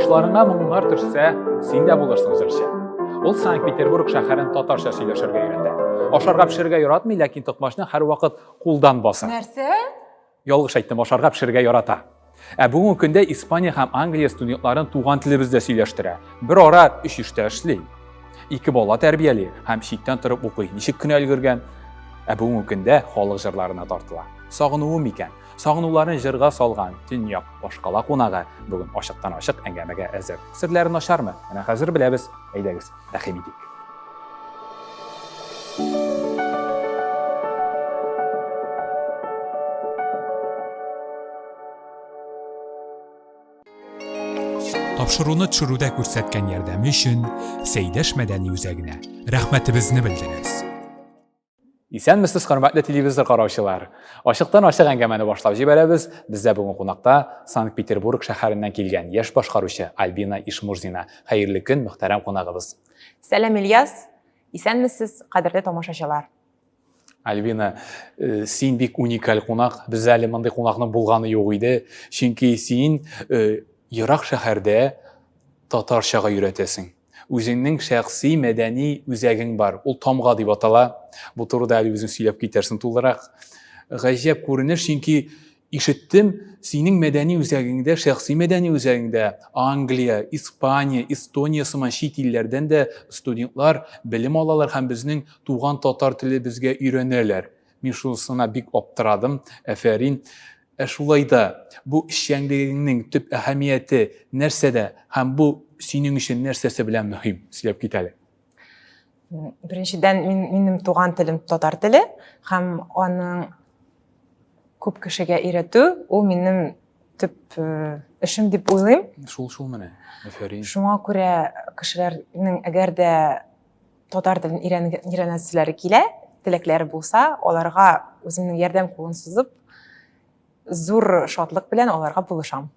Башларыңа моңнар төшсә, син дә булырсың җырчы. Ул Санкт-Петербург шәһәрен татарча сөйләшергә өйрәтә. Ашарга пешерергә яратмый, ләкин токмачны һәрвакыт кулдан баса. Нәрсә? Ялгыш әйттем, ашарга пешерергә ярата. Ә бүгенге көндә Испания һәм Англия студентларын туган телебездә сөйләштерә. Бер ара өч эштә эшли. Ике бала тәрбияли һәм читтән торып укый. Ничек кенә өлгергән? Ә бүгенге көндә халык җырларына тартыла. Сагынуы микән? Сагынуларын җырга салган төньяк башкала кунагы бүген ачыктан-ачык әңгәмәгә әзер. Серләре начармы? Менә хәзер беләбез. Әйдәгез, рәхим итик. Тапшыруны төшерүдә күрсәткән ярдәме өчен Сәйдәш мәдәни үзәгенә рәхмәтебезне белдерәбез. Исәнмесез, хөрмәтле телевизор караучылар. Ачыктан-ачык әңгәмәне башлап җибәрәбез. Бездә бүген кунакта Санкт-Петербург шәһәреннән килгән яшь башкаручы Альбина Ишмурзина. Хәерле көн, мөхтәрәм кунагыбыз. Сәлам, Ильяс. Исәнмесез, кадерле тамашачылар. Альбина, э, син бик уникаль кунак. Бездә әле мондый кунакның булганы юк иде. Чөнки син э, ерак шәһәрдә татарчага өйрәтәсең. Үзеңнең шәхси мәдәни үзәгең бар. Ул тамга дип атала. Бу турыда әле үзең сөйләп китәрсең тулырак. Гаҗәп күренеш, чөнки ишеттем, синең мәдәни үзәгеңдә, шәхси мәдәни үзәгеңдә Англия, Испания, Эстония сыман чит илләрдән дә студентлар белем алалар һәм безнең туган татар телебезгә өйрәнәләр. Мин шунысына бик аптырадым. Әфәрин. Ә шулай да бу эшчәнлегеңнең төп әһәмияте нәрсәдә һәм бу синең өчен нәрсәсе белән мөһим? Сөйләп кит әле. Беренчедән, мин, минем туган телем татар теле һәм аның күп кешегә өйрәтү ул минем төп э, эшем дип уйлыйм. Шул шул менә. Афәрин. Шуңа күрә кешеләрнең әгәр дә татар телен өйрәнәселәре килә, теләкләре булса, аларга үземнең ярдәм кулын сузып, зур шатлык белән аларга булышам.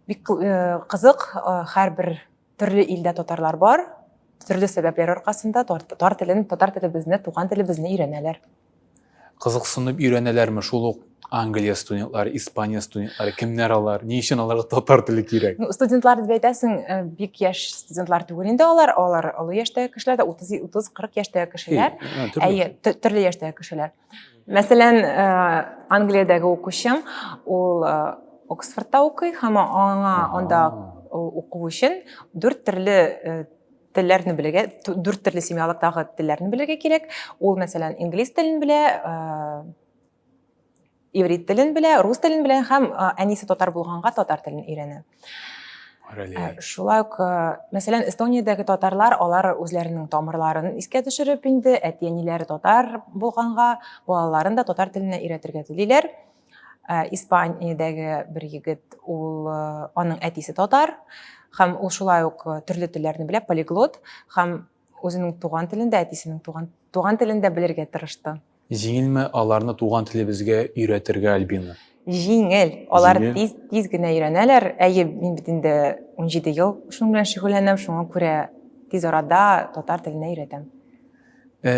Бик э, кызык, э, һәрбер төрле илдә татарлар бар, төрле сәбәпләр аркасында татар телен, татар телебезне, туган телебезне өйрәнәләр. Кызыксынып өйрәнәләрме шул ук Англия студентлары, Испания студентлары, кемнәр алар? Ни өчен аларга татар теле кирәк? Ну, студентлар дип әйтәсең, э, бик яшь студентлар түгел инде алар, алар олы яшьтәге кешеләр дә, 30, 30, 40 яшьтәге кешеләр. Әйе, төрле яшьтәге кешеләр. Мәсәлән, э, Англиядәге укучым, ул э, Оксфордта укый һәм аңа анда уку өчен дүрт төрле телләрне белергә, дүрт төрле семьялыктагы телләрне белергә кирәк. Ул, мәсәлән, инглиз телен белә, иврит телен белә, рус телен белә һәм әнисе татар булганга татар телен өйрәнә. Шулай ук, мәсәлән, Эстониядәге татарлар, алар үзләренең тамырларын искә төшереп инде, әти-әниләре татар булганга, балаларын да татар теленә өйрәтергә телиләр. Э, Испаниядәге бер егет, ул э, аның әтисе татар һәм ул шулай ук э, төрле телләрне белә, полиглот һәм үзенең туган телен дә, әтисенең туган туган телен дә белергә тырышты. Җиңелме аларны туган телебезгә өйрәтергә, Альбина? Җиңел. Алар тиз тиз генә өйрәнәләр. Әйе, мин бит инде 17 ел шуның белән шөгыльләнәм, шуңа күрә тиз арада татар теленә өйрәтәм. Ә,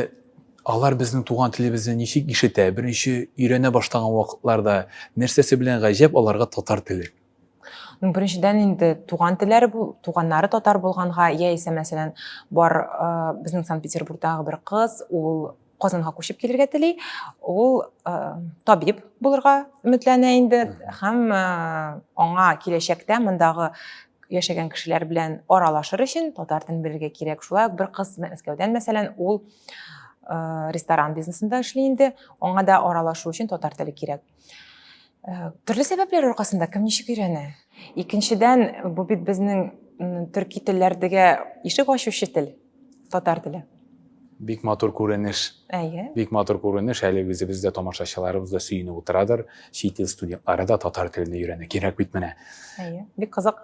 алар безнең туган телебезне ничек ишетә? Беренче өйрәнә башлаган вакытларда нәрсәсе белән гаҗәп аларга татар теле? Ну, беренчедән инде туган телләре бу, туганнары татар булганга, яисә, мәсәлән, бар э, безнең Санкт-Петербургтагы бер кыз, ул Казанга күчеп килергә тели, ул э, табиб булырга өметләнә инде һәм э, аңа киләчәктә мондагы яшәгән кешеләр белән аралашыр өчен татар телен белергә кирәк. Шулай ук бер кыз Мәскәүдән, мәсәлән, ул э, ресторан бизнесында эшли инде, аңа да аралашу өчен татар теле кирәк. Э, төрле сәбәпләр аркасында кем ничек өйрәнә. Икенчедән, бу бит безнең төрки телләрдәге ишек ачучы тел, татар теле. Бик матур күренеш. Әйе. Бик матур күренеш. Әле үзебез дә тамашачыларыбыз да сөенеп утырадыр. Чит ил студентлары да татар телен өйрәнә. Кирәк бит менә. Әйе, бик кызык.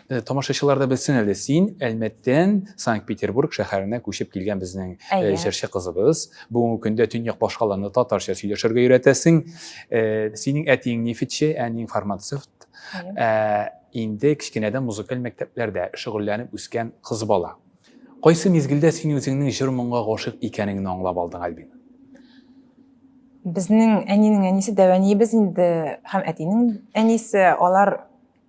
Э, тамашачылар да белсен әле, син Әлмәттән Санкт-Петербург шәһәренә күчеп килгән безнең э, җырчы кызыбыз. Бүгенге көндә төньяк башкаланы татарча сөйләшергә өйрәтәсең. Э, синең әтиең нефтьче, әниең фармацевт. Инде кечкенәдән музыкаль мәктәпләрдә шөгыльләнеп үскән кыз бала. Кайсы мизгелдә син үзеңнең җыр-моңга гашыйк икәнеңне аңлап алдың, Альбина? Безнең әнинең әнисе, дәү әниебез инде һәм әтинең әнисе, алар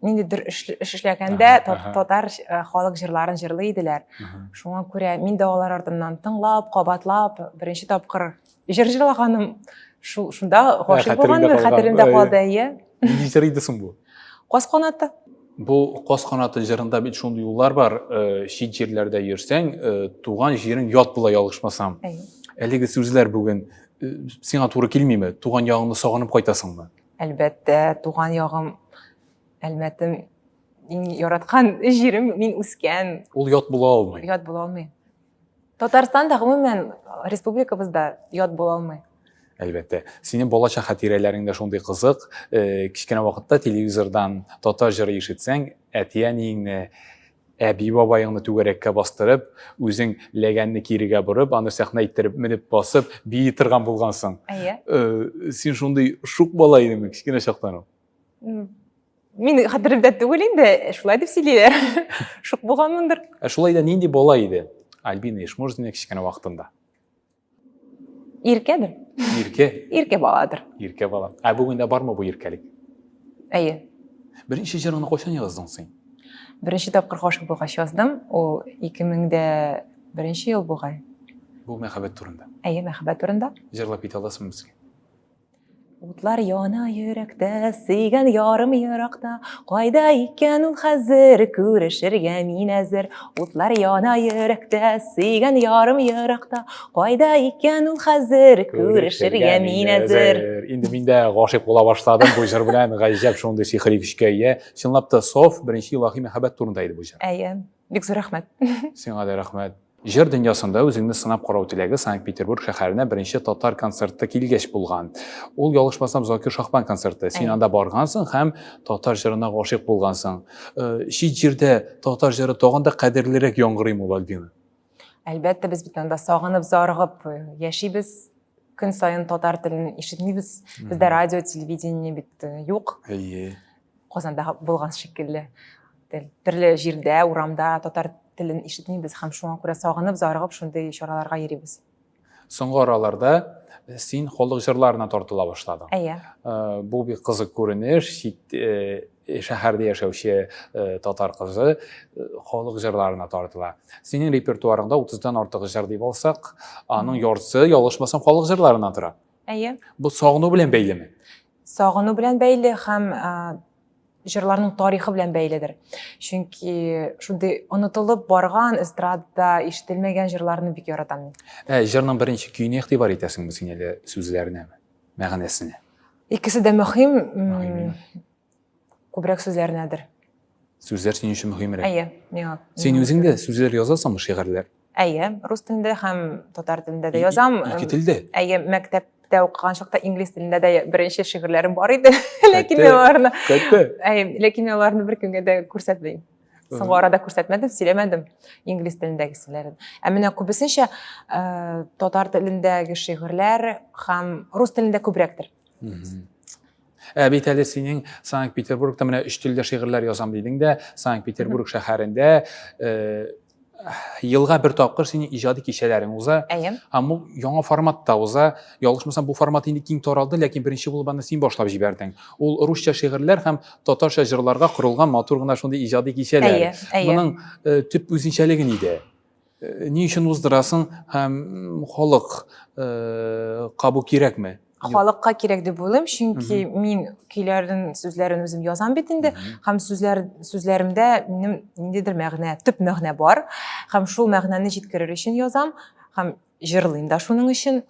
ниндидер эш эшләгәндә татар э, халык җырларын җырлый иделәр. Шуңа күрә мин дә алар артыннан тыңлап, кабатлап, беренче тапкыр җыр җырлаганым шул шунда гашыйк булганмын, хәтеремдә калды, әйе. Нинди җыр иде соң бу? Каз канаты. Бу Каз канаты җырында бит шундый юллар бар, э, чит җирләрдә йөрсәң, э, туган җирең ят була ялгышмасам. Әлеге сүзләр бүген сиңа туры килмиме? Туган ягыңны сагынып кайтасыңмы? Әлбәттә, туган ягым Әлмәтем иң яраткан җирем, мин үскән. Ул ят була алмый. Ят була алмый. Татарстан да гомумән республикабызда ят була алмый. Әлбәттә. Синең балачак хатирәләрең дә шундый кызык. Э, кечкенә вакытта телевизордан татар җыры ишетсәң, әти-әниеңне әби бабаеңны түгәрәккә бастырып, үзең ләгәнне кирегә борып, аны сәхнә иттереп менеп басып, бии торган булгансың. Әйе. Э, син шундый шук бала идеңме кечкенә чактан ук? Мин хәтеремдә түгел инде, шулай дип сөйлиләр. Шук булганмындыр. Ә шулай да нинди бала иде Альбина Ишмурзина кечкенә вакытында? Иркәдер. Иркә? Иркә баладыр. Иркә бала. Ә бүген дә бармы бу иркәлек? Әйе. Беренче җырыңны кайчан яздың син? Беренче тапкыр гашыйк булгач яздым. Ул 2001 ел бугай. Бу мәхәббәт турында. Әйе, мәхәббәт турында. Җырлап китә аласыңмы безгә? Утлар яна йөрәктә, сөйгән ярым еракта, Кайда икән ул хәзер, күрешергә мин әзер. Утлар яна йөрәктә, сөйгән ярым еракта, Кайда икән ул хәзер, күрешергә мин әзер. Инде мин дә гашыйк була башладым бу җыр белән, гаҗәп шундый сихри көчкә ия. Чынлап та саф беренче илаһи мәхәббәт турында иде бу җыр. Әйе, бик зур рәхмәт. Сиңа да рәхмәт. Җыр дөньясында үзеңне сынап карау теләге Санкт-Петербург шәһәренә беренче татар концерты килгәч булган. Ул, ялгышмасам, Закир Шахбан концерты. Син анда баргансың һәм татар җырына гашыйк булгансың. Э, чит җирдә татар җыры тагын да кадерлерәк яңгырыймы ул, Альбина? Әлбәттә, без бит анда сагынып, зарыгып э, яшибез. Көн саен татар телен ишетмибез. Бездә радио, телевидение бит э, юк. Әйе. Казанда булган шикелле. Төрле җирдә, урамда татар телен ишетмибез һәм шуңа күрә сагынып, зарыгып шундый чараларга йөрибез. Соңгы араларда син халык җырларына тартыла башладың. Әйе. Э, бу бик кызык күренеш. Чит э, шәһәрдә яшәүче э, татар кызы халык җырларына тартыла. Синең репертуарыңда 30-дан артык җыр дип алсак, аның яртысы, ялгышмасам, халык җырларына тора. Әйе. Бу сагыну белән бәйлеме? Сагыну белән бәйле һәм җырларның тарихы белән бәйледер. Чөнки шундый онытылып барган эстрадада ишетелмәгән җырларны бик яратам мин. Ә җырның беренче көенә игътибар итәсеңме син әле сүзләренәме, мәгънәсенә? Икесе дә мөһим. Күбрәк сүзләренәдер. Сүзләр синең өчен мөһимрәк. Әйе, миңа. Син үзең дә сүзләр язасыңмы, шигырьләр? Әйе, рус телендә һәм татар телендә дә язам. Ике телдә? Әйе, мәктәптә укыган чакта инглиз телендә дә беренче шигырьләрем бар иде. Ләкин мин аларны Әйе, ләкин мин аларны беркемгә дә күрсәтмим. Соңгы арада күрсәтмәдем, сөйләмәдем инглиз телендәгеселәрен. Ә менә күбесенчә э, татар телендәге шигырьләр һәм рус телендә күбрәктер. Ә бит әле синең Санкт-Петербургта менә өч телдә шигырьләр язам дидең дә, Санкт-Петербург шәһәрендә э, елга бер тапкыр синең иҗади кичәләрең уза. Әйе. Һәм бу яңа форматта уза. Ялгышмасам, бу формат инде киң таралды, ләкин беренче булып аны син башлап җибәрдең. Ул русча шигырьләр һәм татарча җырларга корылган матур гына шундый иҗади кичәләр. Әйе, әйе. Моның э, төп үзенчәлеге нидә? Э, ни өчен уздырасың һәм халык э, кабу кирәкме? Халыкка кирәк дип уйлыйм, чөнки мин көйләрнең сүзләрен үзем язам бит инде, һәм сүзләр сүзләремдә минем ниндидер мәгънә, төп мәгънә бар, һәм шул мәгънәне җиткерер өчен язам, һәм җырлыйм да шуның өчен.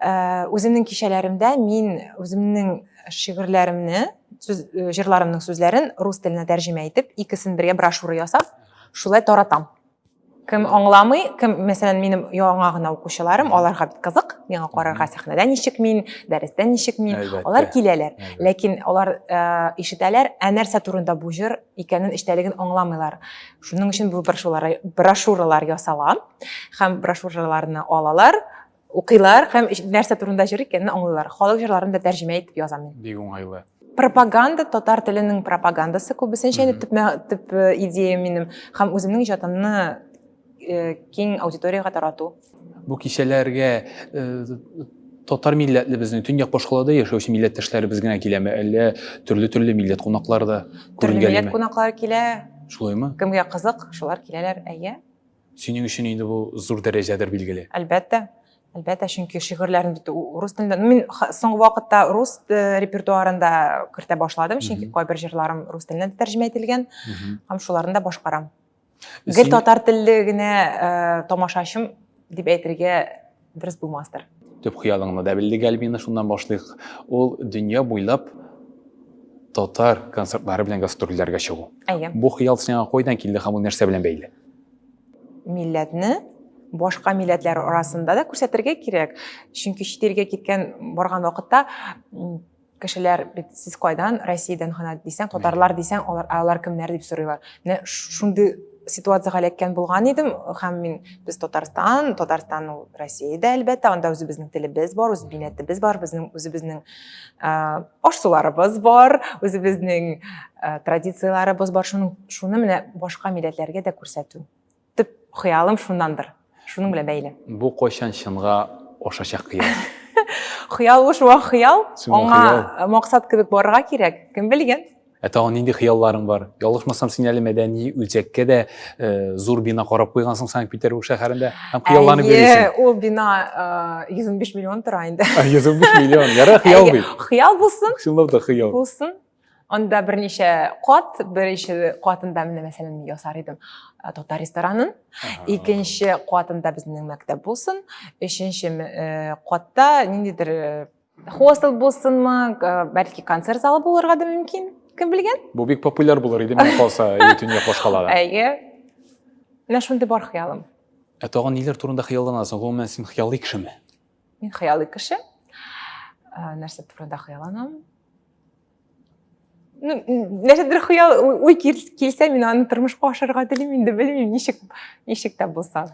Э, үземнең кичәләремдә мин үземнең шигырьләремне, сүз, җырларымның сүзләрен рус теленә тәрҗемә итеп, икесен бергә брошюра ясап, шулай таратам. Кем аңламый, кем, мәсәлән, минем яңа гына укучыларым, аларга бит кызык, миңа карарга сәхнәдә ничек мин, дәрестә ничек мин, алар киләләр. Ләкин алар э, ишетәләр, ә нәрсә турында бу җыр икәнен, эчтәлеген аңламыйлар. Шуның өчен бу брошюралар, брошюралар ясала һәм брошюраларны алалар, укыйлар һәм нәрсә турында җыр икәнен аңлыйлар. Халык җырларын да тәрҗемә итеп язам мин. Бик уңайлы. Пропаганда, татар теленең пропагандасы күбесенчә инде төп, төп э, идея минем һәм үземнең иҗатымны э, киң аудиториягә тарату. Бу кичәләргә э, татар милләтле безнең төньяк башкалада яшәүче милләттәшләребез генә киләме, әллә төрле-төрле милләт кунаклары да Төрле милләт кунаклары килә. Шулаймы? Кемгә кызык, шулар киләләр, әйе. Синең өчен инде бу зур дәрәҗәдер, билгеле. Әлбәттә. Әлбәттә, чөнки шигырьләрне бит рус телендә. Мин соңгы вакытта рус э, репертуарын да кертә башладым, чөнки кайбер җырларым рус теленә дә тәрҗемә ителгән һәм шуларны да башкарам. Гел татар телле генә э, тамашачым дип әйтергә дөрес булмастыр. Төп хыялыңны да белдек, Альбина, шуннан башлыйк. Ул дөнья буйлап татар концертлары белән гастрольләргә чыгу. Әйе. Бу хыял сиңа кайдан килде һәм ул нәрсә белән бәйле? Милләтне башка милләтләр арасында да күрсәтергә кирәк. Чөнки чит илгә киткән барган вакытта кешеләр бит сез кайдан, Россиядән гына дисәң, татарлар дисәң, алар алар кемнәр дип сорыйлар. Менә шундый ситуациягә эләккән булган идем һәм мин без Татарстан, Татарстан ул Россиядә әлбәттә, анда үзебезнең телебез бар, үз милләтебез бар, безнең үзебезнең аш-суларыбыз бар, үзебезнең традицияләребез бар. Шуның шуны менә башка милләтләргә дә күрсәтү. Төп хыялым шуннандыр. Шуның белән бәйле. Бу кайчан чынга ашачак хыял? Хыял ул шуңа хыял. Аңа максат кебек барырга кирәк. Кем белгән? Ә тагын нинди хыялларың бар? Ялгышмасам, син әле мәдәни үзәккә дә э, зур бина карап куйгансың Санкт-Петербург шәһәрендә һәм хыялланып йөрисең. Әйе, ул бина 115 э, миллион тора инде. 115 миллион. Яра хыял бит. Хыял булсын. Чынлап та хыял. Булсын. Анда берничә кат, беренче катында менә мәсәлән ясар идем э, татар ресторанын, икенче катында безнең мәктәп булсын, өченче э, катта ниндидер э, хостел булсынмы, бәлки концерт залы булырга да мөмкин. Кем белгән? Бу бик популяр булыр иде, миңа калса, төньяк башкалада. Әйе. Менә шундый бар хыялым. Ә тагын ниләр турында хыялланасың? Гомумән, син хыялый кешеме? Мин хыялый кеше. Нәрсә турында хыялланам? Ну, нәрсәдер хыял уй килсә, мин аны тормышка ашырырга телим инде, белмим, ничек, ничек тә булса.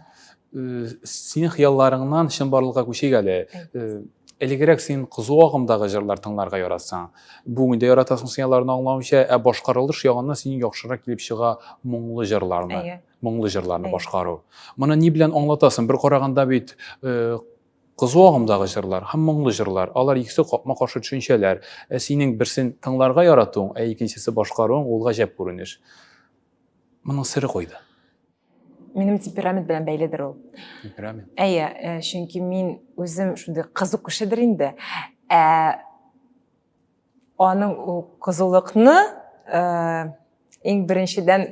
Э, синең хыялларыңнан чынбарлыкка күчик әле. Э, элегрәк син кызу агымдагы җырлар тыңларга яратсаң, бүген дә яратасың син аларны аңлавымча, ә башкарылыш ягыннан синең яхшырак килеп чыга моңлы җырларны, моңлы җырларны башкару. Моны ни белән аңлатасың? Бер караганда бит э, Кызу агымдагы җырлар һәм моңлы җырлар, алар икесе капма-каршы төшенчәләр. Ә синең берсен тыңларга яратуың, ә икенчесе башкаруың, ул гаҗәп күренеш. Моның сере кайда? Минем темперамент белән бәйледер ул. Темперамент? Әйе, э, чөнки мин үзем шундый кызу кешедер инде. Ә аның ул кызулыкны э, иң беренчедән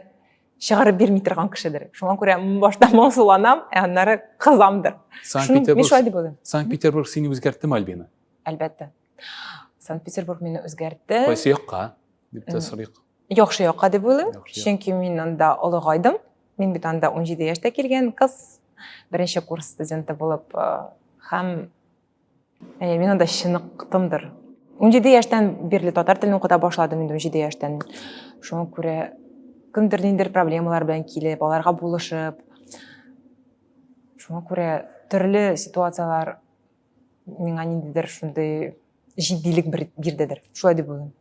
чыгарып бирми торган кешедер. Шуңа күрә башта моңсуланам, ә аннары кызамдыр. Санкт-Петербург. Шулай дип уйлыйм. Санкт-Петербург сине үзгәрттеме, Альбина? Әлбәттә. Санкт-Петербург мине үзгәртте. Кайсы якка? дип тә сорыйк. Яхшы якка дип уйлыйм. Чөнки мин анда олыгайдым. Мин бит анда 17 яшьтә килгән кыз, беренче курс студенты булып, э, һәм Әйе, мин анда чыныктымдыр. 17 яшьтән бирле татар телен укыта башладым инде 17 яшьтән. Шуңа күрә кемдер ниндидер проблемалар белән килеп, аларга булышып. Шуңа күрә төрле ситуацияләр миңа ниндидер шундый җитдилек бирдедер. Шулай дип уйлыйм.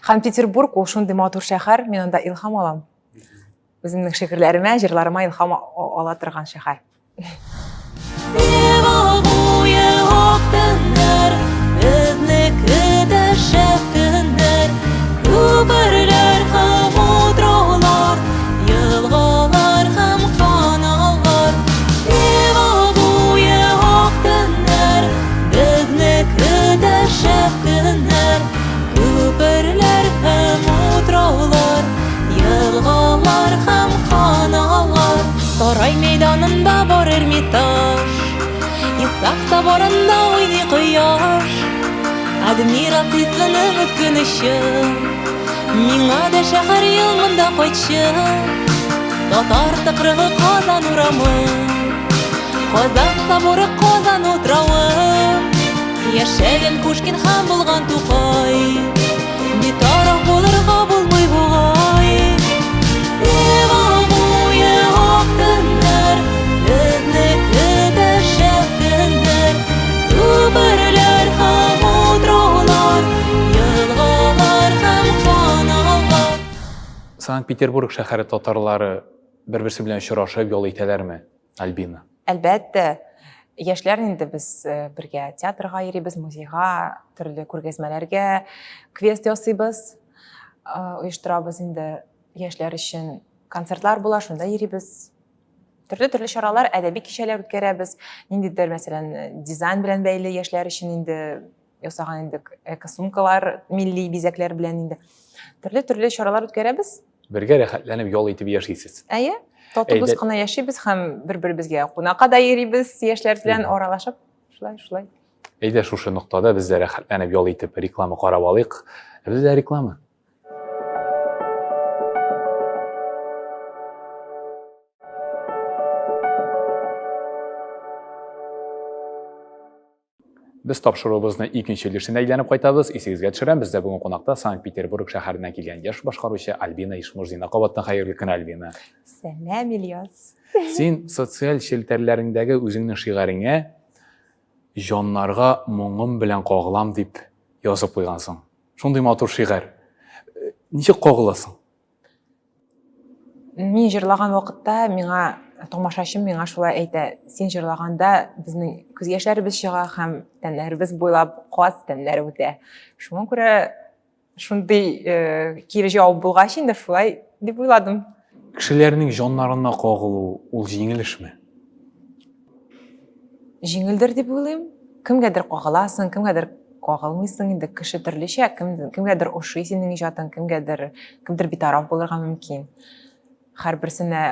Һәм Петербург ул шундый матур шәһәр, мин анда илһам алам. Үземнең шигырьләремә, җырларыма илһам ала торган шәһәр. Күперләр һәм утраулар, елгалар һәм каналлар. Сарай мәйданында бар Эрмитаж, Исаак соборында уйный кояш. Адмиралтействоның үткен очы, Миңа да шәһәр ел монда кайтчы. Татар тыкрыгы Казан урамы, Казан соборы Казан утравы. Яшәгән Пушкин һәм булган Тукай, Битараф булырга булмый бугай. Нева буе ак төннәр, Безне көтә шәп көннәр. Күперләр һәм утраулар, Елгалар һәм каналлар. Санкт-Петербург шәһәре татарлары бер-берсе белән очрашып ял итәләрме, Альбина? Әлбәттә. Яшьләр инде без э, бергә театрга йөрибез, музейга, төрле күргәзмәләргә квест ясыйбыз, э, оештырабыз инде яшьләр өчен концертлар була, шунда йөрибез. Төрле-төрле чаралар, әдәби кичәләр үткәрәбез. Ниндидер, мәсәлән, дизайн белән бәйле яшьләр өчен инде ясаган идек эко-сумкалар милли бизәкләр белән инде. Төрле-төрле чаралар үткәрәбез. Бергә рәхәтләнеп ял итеп яшисез. Әйе. Тату дус кына яшибез һәм бер-беребезгә кунакка да йөрибез, яшьләр белән аралашып, шулай, шулай. Әйдә шушы ноктада без дә рәхәтләнеп ял итеп реклама карап алыйк. Бездә реклама. Без тапшыруыбызны икенче өлешенә әйләнеп кайтабыз. Исегезгә төшерәм, бездә бүген кунакта Санкт-Петербург шәһәреннән килгән яшь башкаручы Альбина Ишмурзина. Кабаттан хәерле көн, Альбина. Сәлам, Ильяс. Син социаль челтәрләреңдәге үзеңнең шигареңә җаннарга моңым белән кагылам дип язып куйгансың. Шундый матур шигарь. Ничек кагыласың? Мин җырлаган вакытта миңа тамашачым миңа шулай әйтә: "Син җырлаганда безнең күз яшьләребез чыга һәм тәннәребез буйлап каз тәннәре үтә". Шуңа күрә шундый э, кире җавап булгач инде шулай дип уйладым. Кешеләрнең җаннарына кагылу ул җиңел эшме? Җиңелдер дип уйлыйм. Кемгәдер кагыласың, кемгәдер кагылмыйсың инде. Кеше төрлечә, кем, кемгәдер ошый синең иҗатың, кемгәдер, кемдер битараф булырга мөмкин. Һәрберсенә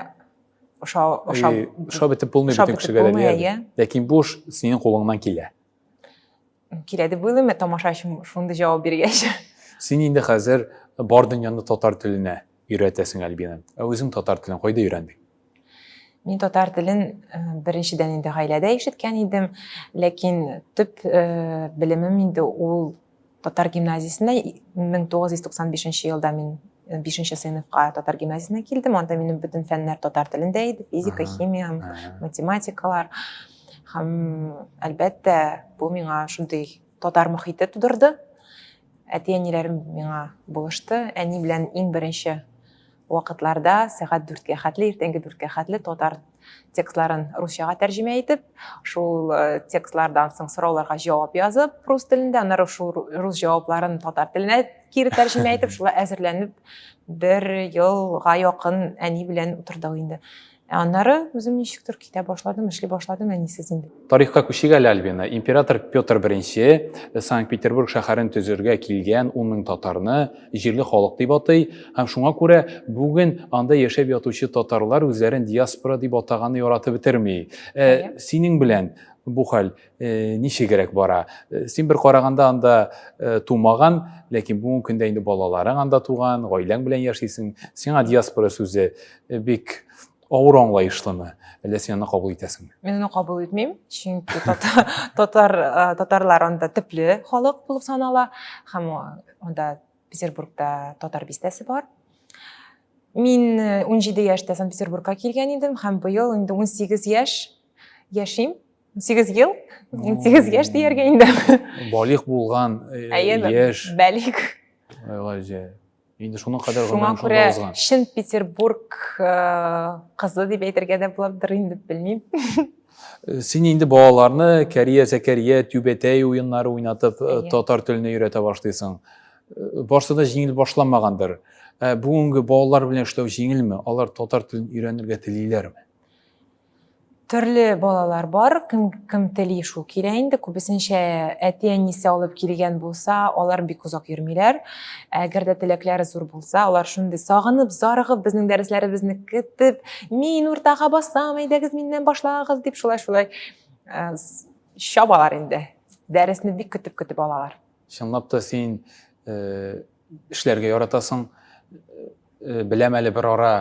ошау, ошап, ошап бетеп булмый бөтен кешегә дә диярлек. Ләкин бу эш синең кулыңнан килә. Килә дип уйлыйм, тамашачым шундый җавап биргәч. Син инде хәзер бар дөньяны татар теленә өйрәтәсең, Альбина. Ә үзең татар телен кайда өйрәндең? Мин татар телен э, беренчедән инде гаиләдә ишеткән идем, ләкин төп э, белемем инде ул татар гимназиясендә 1995 елда мин 5 э, сыйныфка татар гимназиясенә килдем. Анда минем бөтен фәннәр татар телендә иде, физика, химия, математикалар. Һәм әлбәттә, бу миңа шундый татар мохите тудырды. Әти-әниләрем миңа булышты. Әни белән иң беренче вакытларда сәгать дүрткә хәтле, иртәнге дүрткә хәтле татар текстларын русчага тәрҗемә итеп, шул э, текстлардан соң сорауларга җавап язып рус телендә, аннары шул рус җавапларын татар теленә кире тәрҗемә итеп, шулай әзерләнеп бер елга якын әни белән утырдык инде. Ә аннары үзем ничектер китә башладым, эшли башладым әнисез инде. Тарихка күчик әле, Альбина. Император Петр I Санкт-Петербург шәһәрен төзергә килгән 10 мең татарны җирле халык дип атый һәм шуңа күрә бүген анда яшәп ятучы татарлар үзләрен диаспора дип атаганны яратып бетерми. Ә, синең белән бу хәл э, ничегрәк бара? Э, син бер караганда анда э, тумаган, ләкин бүгенге көндә инде балаларың анда туган, гаиләң белән яшисең. Сиңа диаспора сүзе бик авыр аңлаешлымы? Әллә син аны кабул итәсеңме? Мин аны кабул итмим, чөнки татар, татарлар анда төпле халык булып санала һәм анда Петербургта татар бистәсе бар. Мин 17 яшьтә Санкт-Петербургка килгән идем һәм быел инде 18 яшь яшим. 18 ел, 18 яшь дияргә инде. Балигъ булган яшь. Балигъ. Гаҗәп. Инде шуның кадәр гомерем шунда узган. Чын Петербург кызы дип әйтергә дә буладыр инде, белмим. Син инде балаларны Кәрия Зәкәрия, Түбәтәй уеннары уйнатып, татар теленә өйрәтә башлыйсың. Барсы да җиңел башламагандыр. Ә бүгенге балалар белән эшләү җиңелме? Алар татар телен өйрәнергә телиләрме? Төрле балалар бар, кем, кем тели шул килә инде. Күбесенчә әти-әнисе алып килгән булса, алар бик озак йөрмиләр. Әгәр дә теләкләре зур булса, алар шундый сагынып, зарыгып безнең дәресләребезне көтеп, мин уртага басам, әйдәгез миннән башлагыз дип шулай-шулай э, чабалар инде. Дәресне бик көтеп-көтеп алалар. Чынлап та син э, эшләргә яратасың. Э, беләм әле бер ара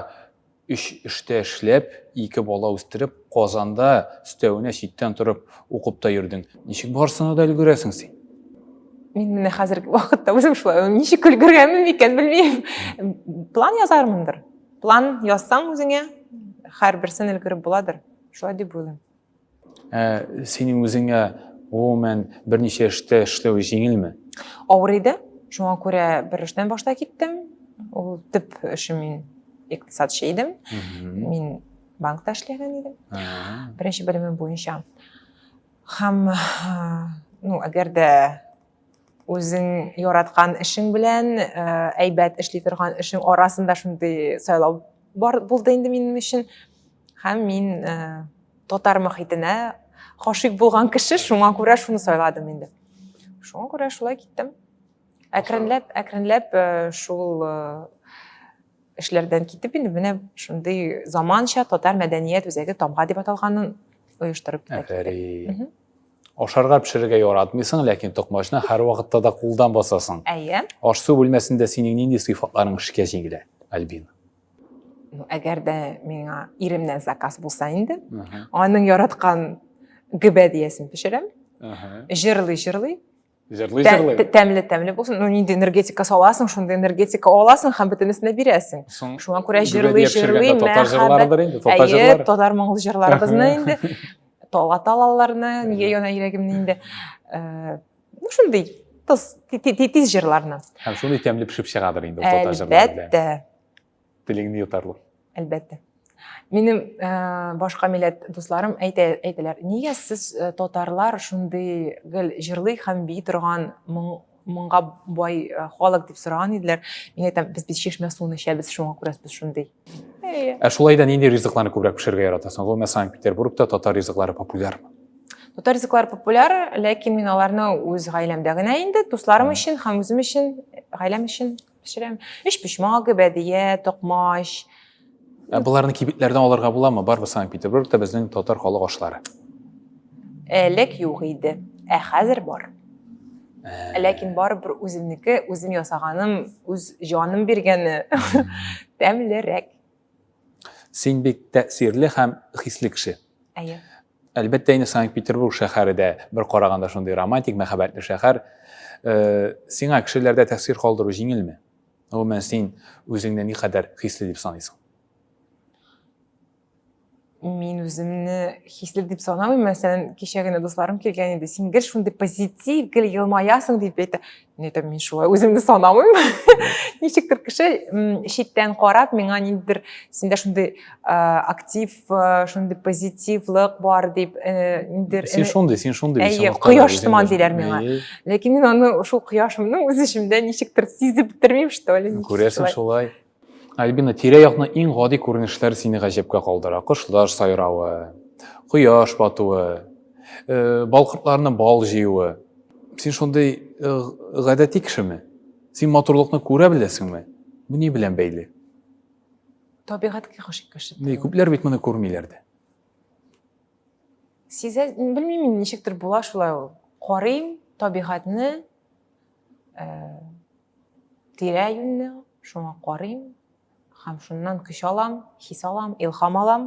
Өч эштә эшләп, ике бала үстереп, Казанда өстәвенә читтән торып укып та йөрдең. Ничек барысына да өлгерәсең син? Мин менә хәзерге вакытта үзем шулай, ничек өлгергәнмен микән, белмим. План язармындыр. План язсаң үзеңә, һәрберсен өлгереп буладыр. Шулай дип уйлыйм. Ә синең үзеңә гомумән берничә эштә эшләү җиңелме? Авыр иде. Шуңа күрә бер эштән башта киттем. Ул төп эшем мин икътисадчы идем. Мин банкта эшләгән идем. Беренче белемем буенча. Һәм, ну, әгәр дә үзең яраткан эшең белән әйбәт эшли торган эшең арасында шундый сайлау бар булды инде минем өчен. Һәм мин татар мохитенә гашыйк булган кеше, шуңа күрә шуны сайладым инде. Шуңа күрә шулай киттем. Әкренләп, әкренләп шул эшләрдән китеп инде менә шундый заманча татар мәдәният үзәге Тамга дип аталганын оештырып китә. Афәрин. Ашарга пешерергә яратмыйсың, ләкин токмачны һәрвакытта да кулдан басасың. Әйе. Аш-су бүлмәсендә синең нинди сыйфатларың эшкә җиңелә, Альбина? Ну, әгәр дә миңа иремнән заказ булса инде, аның яраткан гөбәдиясен пешерәм. Җырлый-җырлый. Җырлый җырлый. Тәмле тәмле булсын. Ну нинди энергетика саласың, шундый энергетика аласың һәм бөтенесенә бирәсең. Шуңа күрә җырлый җырлый татар җырларыдыр инде, татар җырлары. Әйе, татар моңлы җырларыбызны инде. Тала талаларны, нигә яна йөрәгемне инде. Э, ну шундый тыз тиз җырларны. Һәм шундый тәмле пешеп чыгадыр инде ул татар җырлары. Әлбәттә. Телеңне йотарлык. Әлбәттә. Минем э, башка милләт дусларым әйтә, әйтәләр, нигә сез э, татарлар шундый гел җырлый һәм бии торган моң, моңга бай э, халык дип сораган иделәр. Мин әйтәм, без бит чишмә суын эчәбез, шуңа күрә без шундый. Ә шулай да нинди ризыкларны күбрәк пешерергә яратасың? Гомумән, Санкт-Петербургта татар ризыклары популярмы? Татар ризыклары популяр, ләкин мин аларны үз гаиләмдә генә инде, дусларым өчен һәм үзем өчен, гаиләм өчен пешерәм. Өчпочмак, гөбәдия, токмач. Ә боларны кибетләрдән алырга буламы? Барбы Санкт-Петербургта безнең татар халык ашлары? Элек юк иде, ә хәзер бар. Ә. Ләкин барыбер үземнеке, үзем ясаганым, үз җаным биргәне тәмлерәк. Син бик тәэсирле һәм хисле кеше. Әйе. Әлбәттә инде Санкт-Петербург шәһәре дә бер караганда шундый романтик, мәхәббәтле шәһәр. Э, сиңа кешеләрдә тәэсир калдыру җиңелме? Гомумән, син үзеңне никадәр хисле дип саныйсың? Мин үземне хисле дип санамыйм. Мәсәлән, кичә генә дусларым килгән иде. Син гел шундый позитив, гел елмаясың дип әйтә. Мин әйтәм, мин шулай үземне санамыйм. Ничектер кеше читтән карап, миңа ниндидер синдә шундый актив, шундый позитивлык бар дип, ниндидер Син шундый, син шундый. Әйе, кояш сыман диләр миңа. Ләкин мин аны шул кояшымны үз эчемдә ничектер сизеп бетермим, что ли. Күрәсең шулай. Альбина, тирә-якның иң гади күренешләре сине гаҗәпкә калдыра. Кошлар сайравы, кояш батуы, э, балкортларның бал җыюы. Син шундый э, гадәти кешеме? Син матурлыкны күрә беләсеңме? Бу ни белән бәйле? Табигатькә гашыйк кеше. Ни, күпләр бит моны күрмиләр дә. Сизә, белмим, ничектер була шулай ул. Карыйм табигатьне, э, тирә-юньне, шуңа карыйм һәм шуннан көч алам, хис алам, илһам алам.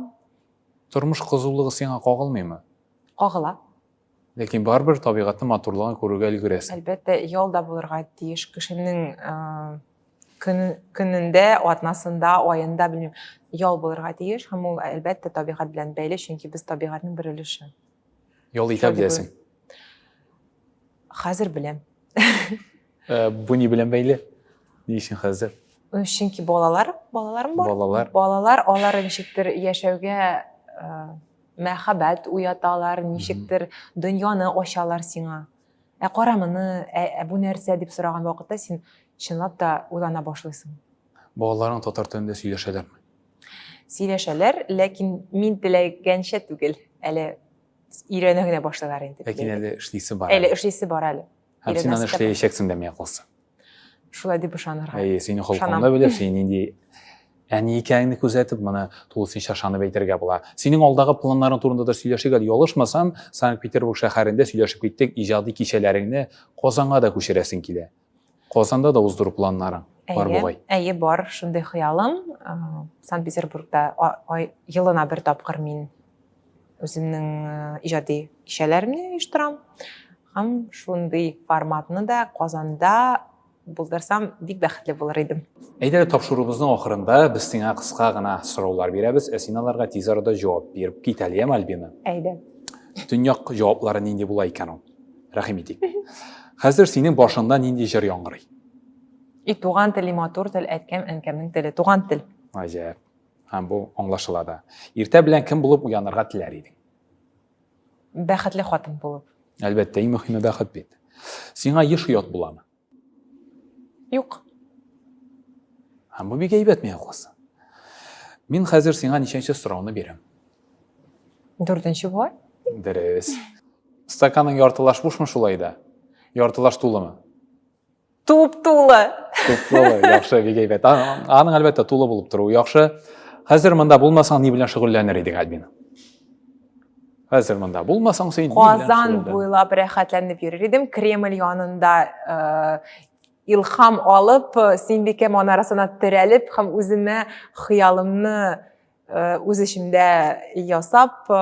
Тормыш кызулыгы сиңа кагылмыймы? Кагыла. Ләкин барыбер табигатьнең матурлыгын күрергә өлгерәсең. Әлбәттә, ял да булырга тиеш. Кешенең көн, көнендә, атнасында, аенда, белмим, ял булырга тиеш һәм ул, әлбәттә, табигать белән бәйле, чөнки без табигатьнең бер өлеше. Ял итә беләсең. Хәзер беләм. Э, бу ни белән бәйле? Ни өчен хәзер? Э, чөнки балалар, балаларым бар. Балалар. Балалар, алар ничектер яшәүгә э, мәхәббәт уяталар, ничектер дөньяны ачалар сиңа. Ә кара моны, ә, ә бу нәрсә дип сораган вакытта син чынлап та уйлана башлыйсың. Балаларың татар телендә сөйләшәләрме? Сөйләшәләр, ләкин мин теләгәнчә түгел. Әле өйрәнә генә башлыйлар инде. Ләкин әле эшлисе бар. Әле эшлисе бар әле. Һәм син аны эшләячәксең дә, миңа калса. Шулай дип ышанырга. Әйе, синең холкыңны белеп, син нинди әни икәнеңне күзәтеп, моны тулысынча ышанып әйтергә була. Синең алдагы планнарың турында да сөйләшик әле. Ялгышмасам, Санкт-Петербург шәһәрендә сөйләшеп киттек, иҗади кичәләреңне Казанга да күчерәсең килә. Казанда да уздыру планнарың бар бугай. Әйе, бар шундый хыялым. Санкт-Петербургта елына бер тапкыр мин үземнең иҗади кичәләремне оештырам. Һәм шундый форматны да Казанда булдырсам, бик бәхетле булыр идем. Әйдә, тапшыруыбызның ахырында без сиңа кыска гына сораулар бирәбез, ә син аларга тиз арада җавап биреп кит әле, яме, Альбина? Әйдә. Төньяк җаваплары нинди була икән ул? Рәхим итик. Хәзер синең башыңда нинди җыр яңгырый? И туган тел, и матур тел, әткәм, әнкәмнең теле, туган тел. Гаҗәп. Һәм бу аңлашыла да. Иртә белән кем булып уянырга теләр идең? Бәхетле хатын булып. Әлбәттә, иң мөһиме бәхет бит. Сиңа еш оят буламы? Юк. Һәм бу бик әйбәт миңа калса. Мин хәзер сиңа ничәнче сорауны бирәм? Дүртенче була. Дөрес. Стаканың яртылаш бушмы шулай да? Яртылаш тулымы? Туп-тулы. Туп-тулы, яхшы, бик әйбәт. Аның әлбәттә тулы булып торуы яхшы. Хәзер монда булмасаң, ни белән шөгыльләнер идең, Альбина? Хәзер монда булмасаң, син ни белән Казан буйлап рәхәтләнеп йөрер идем. Кремль янында э, илһам алып, Сөембикә манарасына терәлеп һәм үземә хыялымны Э, үз эчемдә ясап э,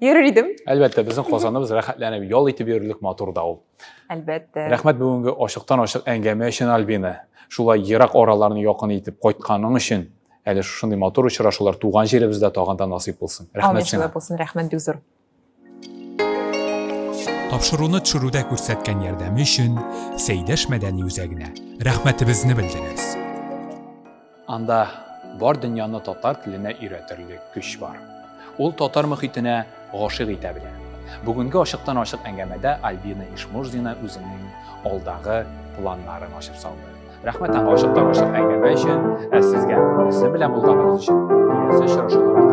йөрер идем. Әлбәттә, безнең Казаныбыз рәхәтләнеп ял итеп йөрерлек матур да ул. Әлбәттә. Рәхмәт бүгенге ачыктан-ачык әңгәмә өчен, Альбина. Шулай ерак араларны якын итеп кайтканың өчен, әле шушындый матур очрашулар туган җиребездә тагын да насыйп булсын. Рәхмәт сиңа. Булсын, рәхмәт бик зур. Тапшыруны төшерүдә күрсәткән ярдәме өчен Сәйдәш мәдәни үзәгенә рәхмәтебезне белдерәбез. Анда бар дөньяны татар теленә өйрәтерлек көч бар. Ул татар мохитенә гашыйк итә белә. Бүгенге ачыктан-ачык әңгәмәдә Альбина Ишмурзина үзенең алдагы планнарын ачып салды. Рәхмәт аңа ачыктан-ачык әңгәмә өчен, ә сезгә безнең белән булганыгыз өчен. Киләсе очрашуларга.